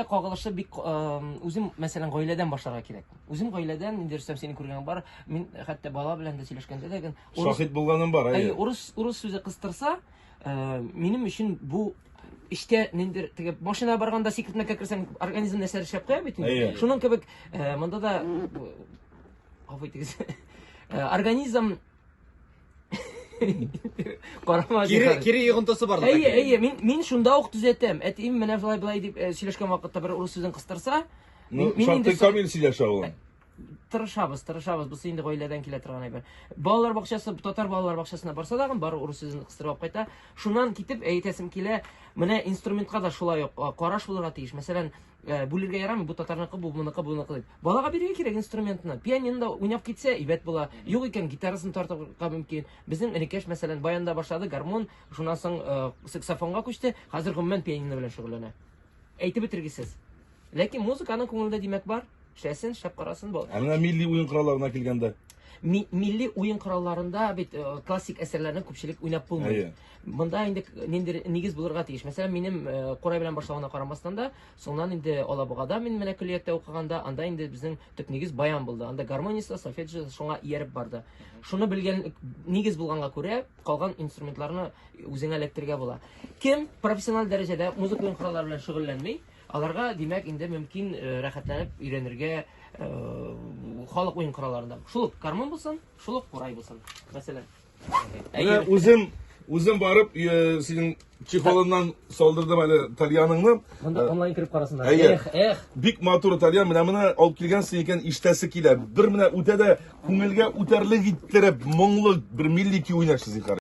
Кагылышы бик үзем, мәсәлән, гаиләдән башларга кирәк. Үзем гаиләдән, инде Рөстәм сине күргән бар, мин хәтта бала белән дә сөйләшкәндә дә Шаһит булганым бар, әйе. Урыс урыс сүзе кыстырса, минем өчен бу эчтә ниндидер теге машина барганда сикертмәккә керсәң, организм нәрсәдер эшләп куя бит инде. Шуның кебек монда да гафу итегез. Организм Карама. Кире кире йогынтысы бар. Әйе, әйе, мин мин шунда ук төзәтәм. Әтием менә шулай былай дип э, сөйләшкән вакытта бер урыс сүзен кыстырса, мин, мин инде камил сөйләшә ул. Э, тырышабыз, тырышабыз. Бусы инде гаиләдән килә торган әйбер. Балалар бакчасы, татар балалар бакчасына барса да, бары урыс сүзен кыстырып алып кайта. Шуннан китеп әйтәсем килә, менә инструментка да шулай ук караш булырга тиеш. Мәсәлән, Э, бүлергә ярамый, бу татарныкы, бу моныкы, буныкы дип. Балага бирергә кирәк инструментны. Пианинода уйнап китсә, әйбәт була. Юк икән, гитарасын тартырга мөмкин. Безнең энекәш, мәсәлән, баянда башлады, гармун, шуннан соң э, саксофонга күчте, хәзер гомумән пианино белән шөгыльләнә. Әйтеп бетергесез. Ләкин музыканың күңелендә димәк бар. Эшләсен, эшләп карасын. Ә менә милли уен коралларына килгәндә? Милли уен коралларында бит э, классик әсәрләрне күпчелек уйнап булмый. Монда инде ниндидер нигез булырга тиеш. Мәсәлән, минем э, курай белән башлавына карамастан да, соңыннан инде Алабугада мин менә көллияттә укыганда, анда инде безнең төп нигез баян булды. Анда гармониста, сольфеджио шуңа ияреп барды. Шуны белгән нигез булганга күрә, калган инструментларны үзеңә эләктерергә була. Кем профессиональ дәрәҗәдә музыка уен кораллары белән шөгыльләнми, аларга, димәк, инде мөмкин э, рәхәтләнеп өйрәнергә э, халык уен коралларында. Шул ук гармун булсын, шул ук курай булсын, мәсәлән. Менә үзем үзем барып э, синең чехолыннан салдырдым әле тальяныңны. Монда э, онлайн кереп карасыннар. Эх, эх. Бик матур тальян. Менә моны алып килгәнсең икән, ишетәсе килә. Бер менә үтә дә күңелгә үтәрлек иттереп, моңлы бер милли көй уйнарсыз, зинһар.